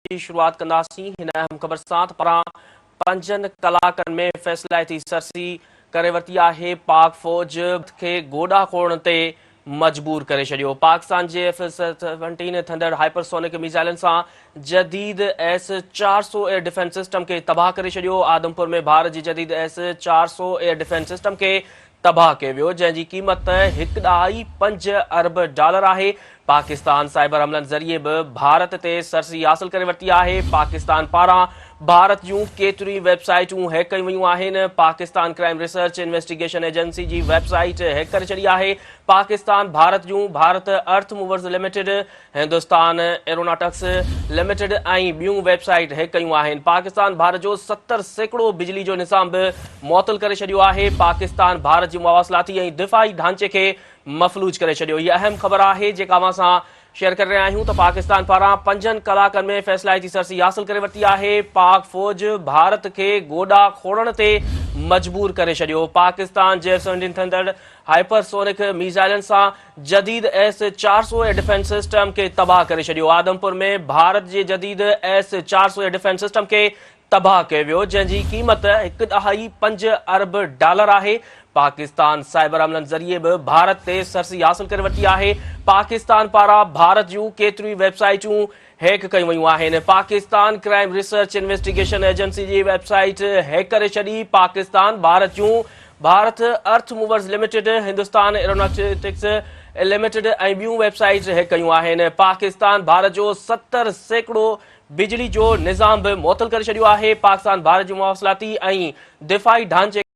جي شروعات ڪنداسين هن اهم خبر سان ته پران پنجن ڪلاڪن ۾ فيصلائتي سرسي ڪري ورتي آهي، پاڪ فوج کي گوڏا کوڙڻ تي مجبور ڪري ڇڏيو. پاڪستان جي ايف سيونٽين ٿنڊر هائپرسونڪ ميزائلن سان جديد ايس 400 ايئر ڊفينس سسٽم کي تباهه ڪري ڇڏيو. آدمپور ۾ ڀارت جي جديد ايس 400 ايئر ڊفينس سسٽم کي تباهه ڪيو ويو، جنهن جي قيمت هڪ ڏهائي پنج ارب ڊالر آهي. پاڪستان سائبر حملن ذريعي به ڀارت تي سرسي حاصل ڪري ورتي آهي. پاڪستان پاران ڀارت جون ڪيتريون ئي ويب سائيٽون هيڪ ڪيون ويون آهن. Pakistan crime research investigation agency جي ويب سائيٽ هيڪ ڪري ڇڏي آهي. پاڪستان ڀارت جون Bharat earth movers limited, Hindustan aeronautics limited ۽ ٻيون ويب سائيٽ هيڪ ڪيون آهن. پاڪستان ڀارت جو 70% بجلي جو نظام به معطل ڪري ڇڏيو آهي. پاڪستان ڀارت جي مواصلاتي ۽ دفاعي ڍانچي کي مفلوج ڪري ڇڏيو. هي اهم خبر آهي جيڪا اوهان سان شيئر ڪري رهيا آهيون ته پاڪستان پاران پنجن ڪلاڪن ۾ فيصلائتي سرسي حاصل ڪري ورتي آهي. پاڪ فوج ڀارت کي گوڏا کوڙڻ تي مجبور ڪري ڇڏيو. پاڪستان جي ايف سيونٽين ٿندڙ هائپر سونڪ ميزائلن سان جديد ايس 400 ايئر ڊفينس سسٽم کي تباهه ڪري ڇڏيو. آدمپور ۾ ڀارت جي جديد ايس 400 ايئر ڊفينس سسٽم کي تباهه ڪيو ويو، جنهن جي قيمت هڪ ڏهائي پنج ارب ڊالر آهي. پاڪستان سائبر حملن ذريعي به ڀارت تي سرسي حاصل ڪري ورتي آهي. پاڪستان پاران ڀارت جون ڪيتريون ئي ويب سائيٽون هيڪ ڪيون ويون آهن. Pakistan crime research investigation agency جي ويب سائيٽ هيڪ ڪري ڇڏي. پاڪستان ڀارت جون Bharat earth movers limited, Hindustan aeronautics limited ۽ ٻيون ويب سائيٽ هيڪ ڪيون آهن. پاڪستان ڀارت جو 70% بجلي جو نظام به معطل ڪري ڇڏيو آهي. پاڪستان ڀارت جي مواصلاتي ۽ دفاعي ڍانچي.